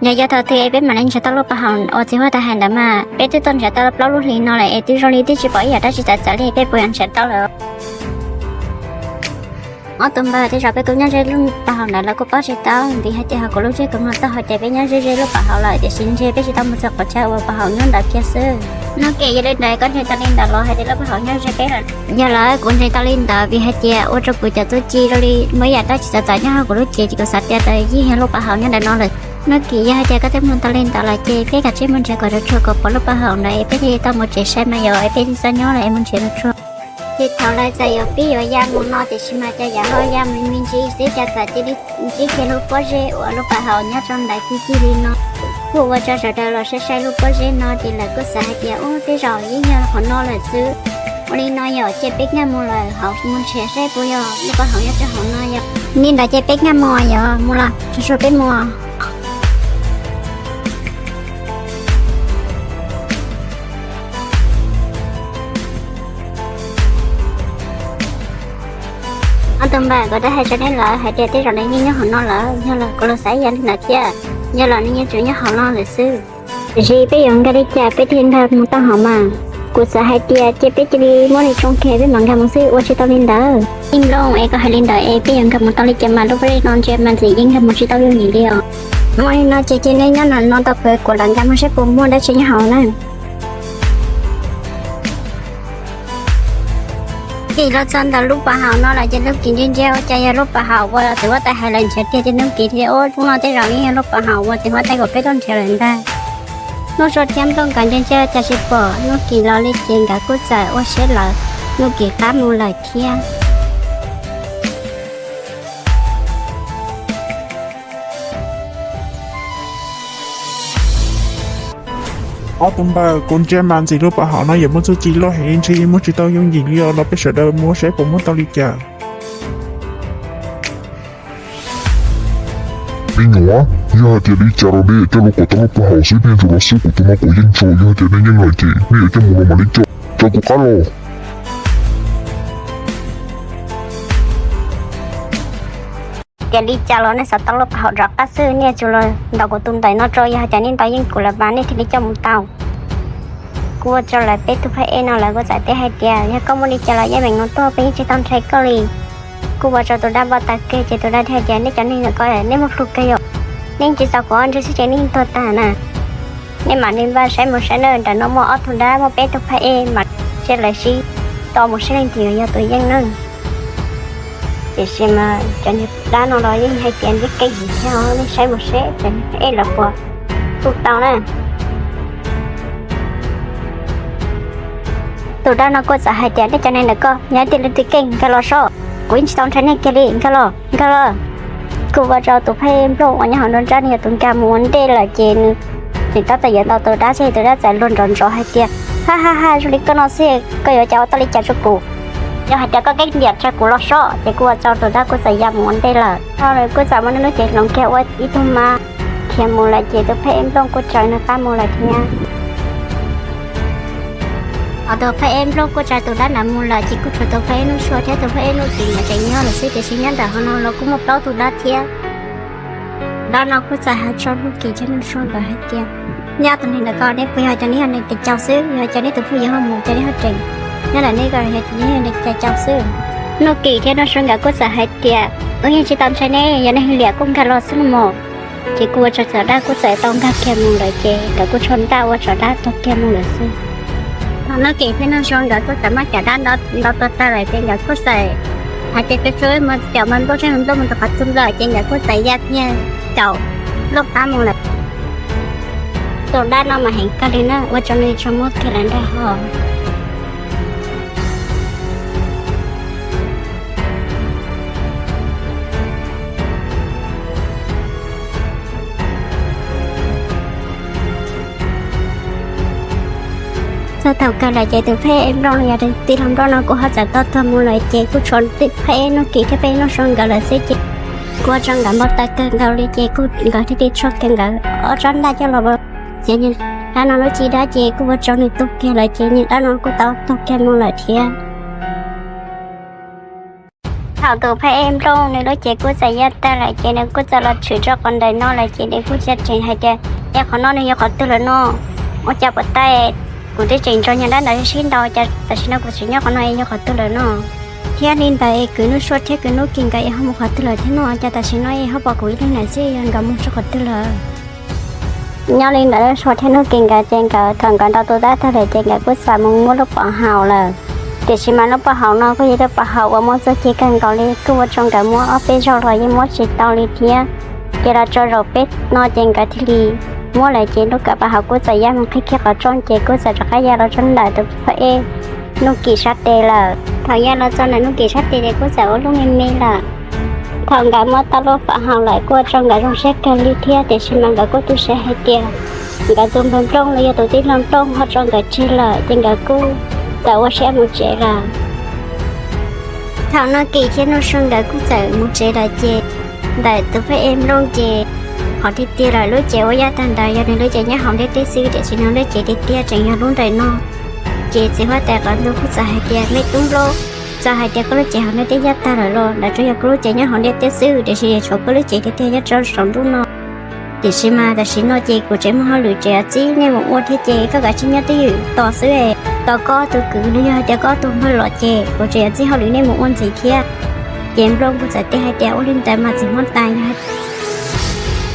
Yog yog thaum twg es peb mam li nrhiav tau lub paj haum uas txiv huab tais hais ntawd mas peb twb tuaj nrhiav tau plaub lub hlis no lawm es twb zoo li twb tsis pom ib yam dab tsi txawv txawv li, peb puas yuav nrhiav tau lawm? Ob tug npawg, tej zaum peb kuj nyob ze lub paj haum ntawd lawv kuj paub tsis tau, vim hais tias ho kuv lub ntsiab kuv mloog tau hais tias peb nyob ze ze lub paj haum lawm tiam sis ntshe peb tsis tau mus txog qhov chaw uas paj haum nyob ntawd kiag xwb. Nuj Kim, yog li ntawd koj ntseeg tau li ntawd los hais tias lub paj haum nyob ze peb lawm? Yog lawm, kuv ntseeg tau li ntawd vim hais tias ua rau kuv cov txuj ci zoo li muaj ib yam dab tsi txawv txawv nyob hauv kuv lub cev ces kuv xav tias yeej yog lub paj haum nyob ntawm no lawm. Nuj Kim, yog hais tias koj twb mloog tau li ntawd lawm ces peb kav tsij mus nrhiav kom tau tsuag kom pom lub paj haum ntawd es peb thiaj li tau mus tsev saib mas yog es peb txhob nyob lawm es mus nrhiav kom tsuag. Ces thaum lawv txawm yuav pib yuav ya mus no tiam sis mas cas yav luag ya me me ntsis xwb cas txawm cia li ntsib kiag lub pob zeb uas lub paj haum nyob rau ntawd kiag li no. Kuj ua rau sawv daws los saib saib lub pob zeb no ces lawv kuj xav hais tias ub tej zaum yeej yog qhov no lawm xwb. Ua li no yog cia peb nkag mus lawm hauv mus nrhiav seb puas yog lub paj haum nyob rau hauv no yom. Li ntawd ces peb nkag mus yog mus los tsuag tsuag peb mus. Ob tug npawg, kuv twb hais rau nej lawm hais tias tej zaum nws yeej nyob hauv no lawm, yog los kuv los xav ib yam li ntawd thiab, yog los nws yeej tseem nyob hauv no lawm xwb. Tiam sis peb yuav nkag li cas peb thiaj nkag mus tau hauv mas? Kuv xav hais tias cia peb cia li muab nws tsoo kiag peb mam nkag mus xwb ua tsis tau li ntawd. Ib Nplooj, es koj hais li ntawd es peb yuav nkag mus tau li cas mas lub pob zeb no ntsia mas ntxim yeej nkag mus tsis tau yooj yim li os. Ua li no ces cia neb nyob no tau, kuv lam nkag mus seb puas muaj dab tsi nyob hauv na. Ces los txog ntawm lub paj haum no lawm ces Nuj Kim ntsia ntsia ua cas yog lub paj haum uas txiv huab tais hais lawm nrhiav tiag ces Nuj Kim tias ub hnub no tej zaum yeej yog lub paj haum uas txiv huab tais kom peb tuaj nrhiav lawm ntag. Nuj Sua thiab Nplooj nkawd ntsia ntsia ua cas tsis pom Nuj Kim los li ces nkawd kuj txawm ua siab lawm, Nuj Kim qab mus lawm thiab. Ob tug npawg, kuv ntsia mas ntxim lub paj haum no yuav muaj txuj ci loj heev, ntshe yeej muab tsis tau yooj yim li os, los peb sawv daws mus saib puas muab tau li cas. Me nyuam, yog hais tias li cas los nej coj lus kom tau lub paj haum xwb, nej ntsuas los xwb, kuv tus no kuv yeej ntsuas, yog hais tias nej yeej lawm ces nej yuav coj mus los mam li coj, tso kuv qab los. Tias li cas los nej xav tau lub paj haum rov qab xwb, nej tsuas los ntaus kuv tus ntawm no rau, yog hais tias nej ntaus yeej kuv lawm mas nej thiaj li coj mus tau. Kuj ua rau lawv peb tug phab ej no lawv kuj txawm teb hais tias yog koj muaj li cas los yeej meem mus tuaj, peb yeej tsis tau ntshai koj li. Kuj ua rau tus dab npau taws kiag ces tus dab thiaj tias nej cov neeg ntawm ko nej muaj plhu kawg yom, nej tsis txaus kuv ob ntsej xwb ces nej tuag tag na. Nej mam li npaj saib mus saib na, nram no muaj ob tug dab muaj peb tug phab ej mas, seb lawv sib tos mus saib leej twg yog tus yeej na. Tiam sis mas cov niag dab no los yeej hais tias ntsib keej heev thiab, nej saib mus seb cov niag phab ej lawv puas hu tau na. Tus dab no kuj txawm hais tias nej cov neeg ntawm ko yog ib tug leej twg keej nkag los sob, kuv yeej tsis tau ntshai nej kiag li, nkag los nkag los. Kuj ua rau tus phab ej Nplooj uas nyob hauv nruab nrab no yog tus nkag mus ua ntej lawm ces nws tseem tab tom yuav ntaus tus dab xwb, tus dab txawm luag nrov nrov hais tias ha ha ha, zoo li koj no xwb koj yuav cas ua tau li cas rau kuv? Yog hais tias koj keej ntiam tso kuv los sob. Ces kuj ua rau tus dab kuj txawm ya mus ua ntej lawm. Kuj txawm muaj lub cev hloov kiag ua ib tug ma khiav mus lawm ces tus phab ej Nplooj kuj raws nws qab mus lawm thiab. Thaum tus phab ej Nplooj kuj raws tus dab ntawd mus lawm ces kuj tshuav tus phab ej Nuj Sua thiab tus phab ej Nuj Kim nkawd tseem nyob lawm xwb, tiam sis nyob ntawm hauv no los kuj muaj plaub tug dab thiab. Dab no kuj txawm hais rau Nuj Kim thiab Nuj Sua nkawd hais tias nej ob tug neeg ntawm ko nej puas yog hais tias nej yog neeg tes cau xwb, yog hais tias nej tus phooj ywg ho mus ces nej ho tseem nyob ntawm nej ko, yog hais tias nej yog neeg tes cau xwb. Nuj Kim thiab Nuj Sua nkawd kuj txawm hais tias wb yeej tsis tau ntshai nej, yog nej liam kuj nkag los xwb los mas. Ces kuj ua rau tus dab kuj txawm tau nkag kiag mus lawm ces nkawd kuj tshuav ntaj ua rau dab tuag kiag mus lawm xwb. Thaum Nuj Kim thiab Nuj Sua nkawd kuj txawm muab cov dab ntaus tuag tag lawm ces nkawd kuj txawm hais tias tsuag tsuag mus caum mas Nplooj seb Nplooj mus rau qhov twg lawm ces nkawd kuj txawm ya kiag caum Nplooj qab mus lawm. Tus dab no mas heev kawg li na, ua rau nws tsuas muab kiag lawm nrog ho. Txog thaum kawg lawm ces tus phab ej Nplooj los yog tus tij laug Nplooj no kuj ho txawm tau tuag mus lawm ces kuj tshuav phab ej Nuj Kim thiab phab ej Nuj Sua nkawd lawm xwb ces kuj ua rau nkawd npau taws kawg nkaus li ces kuj nkawd thiaj li tshuab kiag nkawd ob tsob ntaj coj los. Ces niag dab no lub cib dab ces kuj ua rau nws tuag kiag lawm ces niag dab no kuj tau tuag kiag mus lawm thiab. Thaum tus phab ej Nplooj nws lub cev kuj txawm yaj tag lawm ces nws kuj txawm los tshwm rau qhov ntawm no lawm ces nws kuj tseem hais tias, es qhov no nws yog qhov twg lawm no? Ua cas puas tau, kuv twb tseem ntsoov nyuag dab ntawd sib ntaus, cas tam sim no kuv tseem nyob qhov no es yog qhov twg lawm no? Thiab li ntawd es kwv Nuj Sua thiab kwv Nuj Kim nkawd es ho mus qhov twg lawm thiab no? Cas tam sim no es ho pom kuv ib leeg ntawm xwb, yog nkawd mus rau qhov twg lawm? Nyob li ntawd Nuj Sua thiab Nuj Kim nkawd ces nkawd thaum nkawd ntaus tus dab tag lawm ces nkawd kuj txawm mus muab lub pov haum lawm. Tiam sis mas lub pov haum no kuj yog lub pov haum uas muaj txuj ci kawg nkaus li, kuj ua rau nkawd muab ob peb zaug los yeej muab tsis tau li thiab. Ces los txog zaum peb no ces nkawd thiaj li muab lawm ces lub pov haum kuj txawm ya mus qhib kiag qhov rooj ces kuj txawm rov qab ya los txog ntawm tus phab ej Nuj Kim sab tes lawm. Thaum ya los txog ntawm Nuj Kim sab tes ces kuj txawm ua lub me me lawm. Thaum nkawd muab tau lub pov haum lawm kuj ua rau nkawd zoo siab kawg li thiab, tiam sis mas nkawd kuj tu siab hais tias nkawd tus npawg Nplooj los yog tus tij laug Nplooj ho tso nkawd tseg lawm ces nkawd kuj txawm ua siab mus tsev lawm. Thaum Nuj Kim thiab Nuj Sua nkawd kuj txawm mus tsev lawm ces ntawm tus phab ej Nplooj ces qhov tiag tiag lawm lub cev uas yaj tag ntawd yog nws lub cev nyob hauv ntiaj teb xwb, tiam sis nws lub cev tiag tiag tseem yog lub nraim no. Ces txiv huab tais qaum ntuj kuj txawm hais tias, me tub Nplooj, txawm hais tias koj lub cev hauv ntiaj teb yaj tag lawm los ntawd tsuas yog koj lub cev nyob hauv ntiaj teb xwb, tiam sis tshuav koj lub cev tiag tiag nyob rau saum ntuj no. Tiam sis mas tam sim no ces kuv tseem muaj hauj lwm tseem yuav txib nej mus ua thiab ces koj kav tsij nyob twj ywm tos xwb. Tos koj tus kwv los yog hais tias koj tus npawg los ces kuv tseem yuav txib hauj lwm nej mus ua ntxiv thiab. Ces Nplooj kuj txawm teb hais tias, ua li ntawd mas txiv huab tais, yog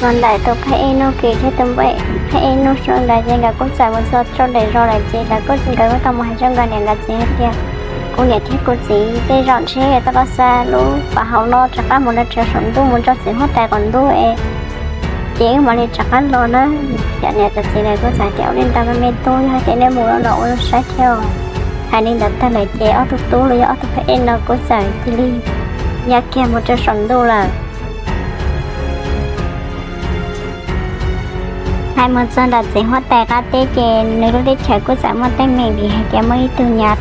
los ntawm tus phab ej Nuj Kim thiab tus phab ej Nuj Sua ntawd ces nkawd kuj txawm mus txog rau nraum zoov lawm ces nkawd kuj, nkawd kuj tau mus hais rau nkawd niam nkawd txiv hais tias, kuv niam thiab kuv txiv tej zaum ntshe tau los xa lub pov haum no rov qab mus rau saum ntuj mus rau txiv huab tais qaum ntuj es, ces wb mam li rov qab los na. Cov niam cov txiv lawv kuj txawm hais tias, ua li ntawd mas me tub, yog hais tias nej mus no los ua zoo saib thiab. Hais li ntawd tag lawm ces ob tug tub los yog ob tug phab ej no kuj txawm cia li ya kiag mus rau saum ntuj lawm. Hais mus txog ntawm txiv huab tais qab teb ces nws lub teb chaws kuj txawm muaj teeb meem vim hais tias muaj ib tug Nyav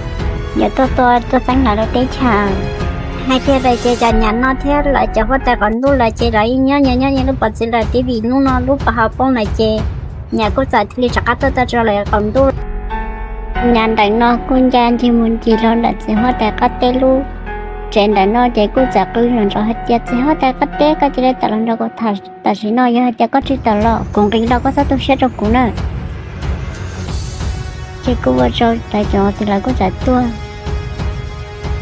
yuav tuaj, tuaj, tuaj txeeb lawv lub teb chaws. Hais tiag lawm ces cov Nyav no thiab lawv cov huab tais qaum ntuj lawm ces lawv yeej nyob, nyob, nyob lub pov txwv lawm, tiam sis hnub no lub pov haum poob lawm ces Nyav kuj txawm thiaj li rov qab tuaj txog rau lawv qaum ntuj. Nyav ntawm no kuj nce ncig mus ncig los ntawm txiv huab tais qab teb lub tsev ntawm no ces kuj txawm qw zom zaws hais tias, txiv huab tais qab teb, koj cia li tawm los nrog kuv tham tam sim no, yog hais tias koj tsis tawm los kuv nqis los koj txhob tu siab rau kuv na. Ces kuj ua rau lawv cov txiv lawv kuj txawm tuaj.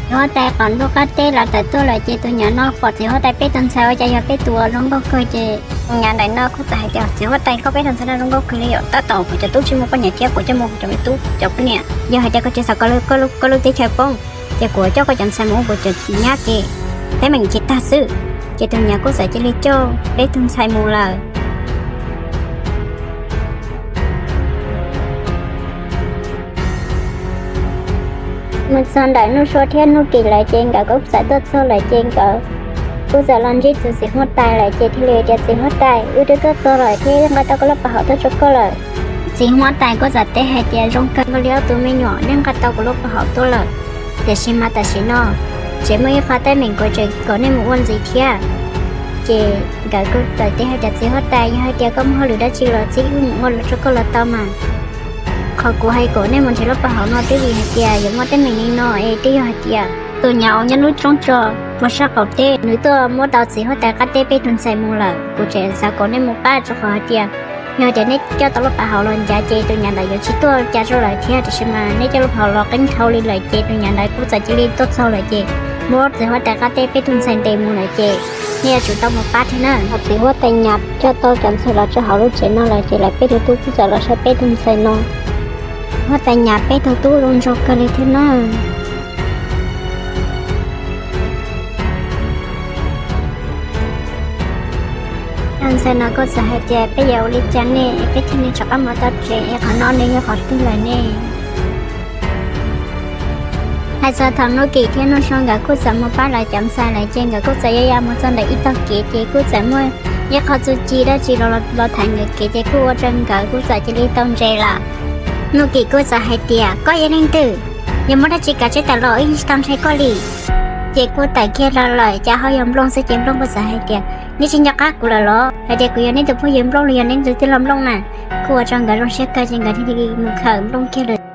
Txiv huab tais qaum ntuj qab teb lawv txawm tuaj lawm ces tus Nyav no pom txiv huab tais peb tug ntxhais ua cas yog peb tus uas zoo nkauj kawg ces tus Nyav ntawm no kuj txawm hais tias, txiv huab tais, koj peb tug ntxhais no zoo nkauj kawg li, yog tab tom kuv cov tub tsis muaj poj niam thiab kuv coj mus kuv cov me tub cov poj niam, yog hais tias koj tsis xav kom koj lub teb chaws poob ces kuv coj koj cov ntxhais mus ua kuv cov nyab ces teeb meem ces tag xwb. Ces tus Nyav kuj txawm cia li coj peb tug ntxhais mus lawm. Mus txog ntawm Nuj Sua thiab Nuj Kim lawm ces nkawd kuj txawm tuaj txog lawm ces nkawd kuj txawm los ntsib tus txiv huab tais lawm ces thiaj li tias, txiv huab tais, wb twb tuaj txog lawm thiab nqa tau koj lub pov haum tuaj rau koj lawm. Txiv huab tais kuj txawm teb hais tias, zoo kawg nkaus li ob tug me nyuam, nej nqa tau kuv lub pov haum tuaj lawm, tiam sis mas tam sim no tseem muaj ib qho teeb meem kuv tseem kom nej mus ua ntxiv thiab. Ces nkawd kuj txawm teb hais tias, txiv huab tais, yog hais tias koj muaj hauj lwm dab tsi los txib wb mus ua rau koj los tau mas. Qhov kuv hais kom nej mus nrhiav lub pov haum no twb vim hais tias yuav muaj teeb meem li no es twb yog hais tias tus Nyav uas nyob lub roob tso puag sab qaum teb nws tuaj muab tau txiv huab tais qab teb peb tug ntxhais mus lawm. Kuv tseem xav kom nej mus pab rau qhov hais tias yog tias neb coj tau lub pov haum los ncav ces tus Nyav ntawd yuav tsis tuaj cas rau lawv thiab, tiam sis mas neb coj lub pov haum los qeeb dhau li lawm ces tus Nyav ntawd kuj txawm cia li tuaj txog lawm ces muab txiv huab tais qab teb peb tug ntxhais ntes mus lawm ces nej yuav tsum tau mus pab thiab na. Thaum txiv huab tais Nyav coj tau cov ntxhais los rau hauv lub tsev no lawm ces lawv peb tug tub kuj txawm los saib peb tug ntxhais no. Huab tais Nyav peb tug tub zoo nraug kawg li thiab na. Cov ntxhais no kuj txawm hais tias, peb yuav ua li cas ne es peb thiaj li rov qab mus tau tsev es qhov no nws yog qhov twg lawm ne? Hais txog thaum Nuj Kim thiab Nuj Sua nkawd kuj txawm mus pab lawv cov ntxhais lawm ces nkawd kuj txawm ya ya mus txog ntawm ib tog kev ces kuj txawm muaj ib qho txuj ci dab tsi los, los thaiv nkawd kev ces kuj ua rau nkawd kuj txawm cia li tau ntses lawm. Nuj Kim kuj txawm hais tias, koj yog leej twg? Yog muaj dab tsi kav tsij tawm los, wb yeej tsis tau ntshai koj li. Ces kuj tawm kiag los lawm ces ho yog Nplooj xwb ces Nplooj kuj txawm hais tias, neb tsis nco qab kuv lawm los? Hais tias kuv yog neb tus phooj ywg Nplooj los yog neb tus tij laug Nplooj na. Kuj ua rau nkawd zoo siab kawg ces nkawd thiaj li mus khawm Nplooj kiag lawm.